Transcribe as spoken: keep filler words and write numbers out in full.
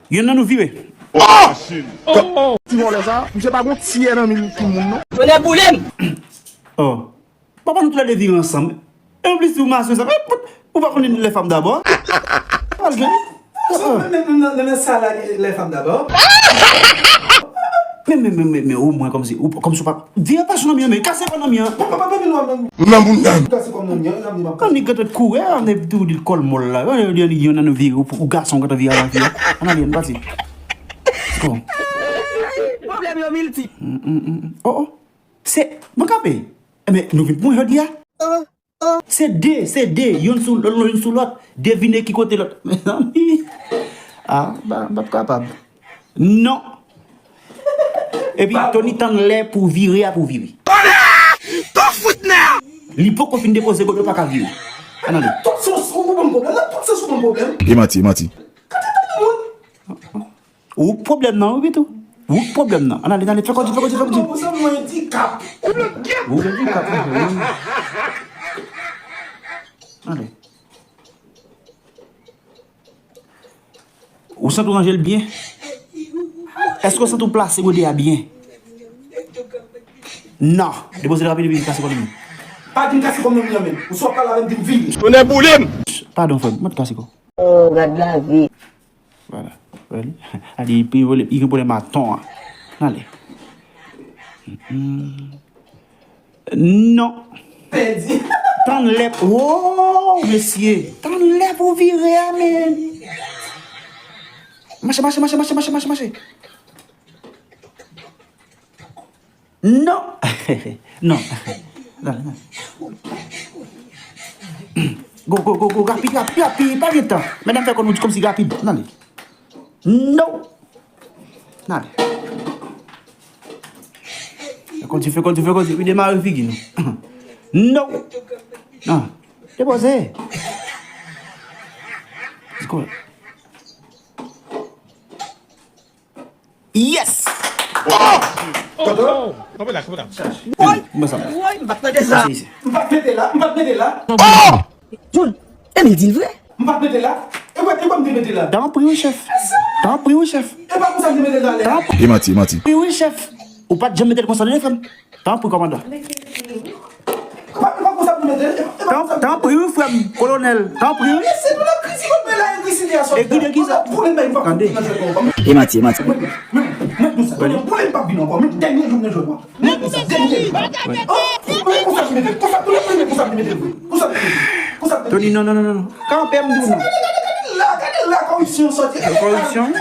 Youn nan nou vire. Oh! Ti vòlè sa, misye pa gon tyè nan mil timoun non. Tonè boule m! Oh. Papa nou toulède vire ansanm. E anplis ou masyon sa. Ou pa konnen lè fanm dabò. Malgre. Men, men, men, men, men sa la, lè fanm dabò. Men, men, men, men, men, omwen kòmsi, ou, kòmsi ou pa. Vire pa sou nan mi an, men kase kò nan mi an. Papa, papa, men nou nan mi. Nan moun nan. Kase kò nan mi an, nan mi an. Annik gentan kouri, annik tou di l kòl mòl la. Annik di, annik yon nan nou vire, ou, ou gason gentan vire avan fi a. Ann ale, ann pati. Bon. Pwoblèm yo miltip. Mm, mm, mm, mm. Oh, oh. Se, mwen kanpe. Enben, nou vin pou mwen jodi a. Se de, se de, youn sou, youn sou lòt. Devine ki kote lòt. Mezanmi. Ah, m pa, m p ap kapab. Non. Epi, Tony tann lè pou vire a pou vire. Tonè! Tou fout nè! Li poko fin depoze kote pa ka vire. Ann ale. Tout sans ou ban m pwoblèm, nan tout sans ou ban m pwoblèm. E manti, e manti. Kote tout moun? Ou k pwoblèm nan, wi, Pitou. Ou k pwoblèm nan. Ann ale, ann ale, fè kòdi, fè kòdi, fè kòdi. Ou gen handikap. Ou gen handikap, wi. Ann ale. Ou santi w ranje l byen? Èske w santi w plase gode a byen? Non. Depoze l rapid epi kase kò nan men. Pa di m kase kò nan men. Ou swa pale avè m, di m vire. Tonè boule m! Padon, frè m, mwen t kase kò. Oh, gad lavi. Vwala. Wè li. A di, li gen pwoblèm a ton an. Ale. Mm. Non. Pèdi. Tann lè. Wo, mesye. Tann lè pou vire a, men. Mache, mache, mache. Non. Non. Go, go, go, go, rapid, rapid, rapid, pa gen tan. Medam fè kò nou kòmsi rapid. Ann ale. Non. Ann ale. Fè kòdi, fè kòdi, fè kòdi. Epi demare figi nou. Non. Non. Depoze. Let's go. Yes! Oh! Tonton? Kanpe la, kanpe la. Woy! Woy, m pa t mete sa. M pa t mete la, m pa t mete la. Oh! Jun, Emil di l vre. M pa t mete la. E wè, e wè m te mete la. Tanpri wi, chèf. Tanpri wi, chèf. E pa konsa m te mete l talè. Tanpri. E manti, e manti. Wi, wi, chèf. Ou pa t janm mete l konsa, non, frè m. Tanpri, kòmandan. Tanpri, frè m, kolonèl. Tanpri. Ekri de ki sa? Tande. E manti, e manti. Tony, non, non, non, non. Kanpe, m di w non. Koripsyon?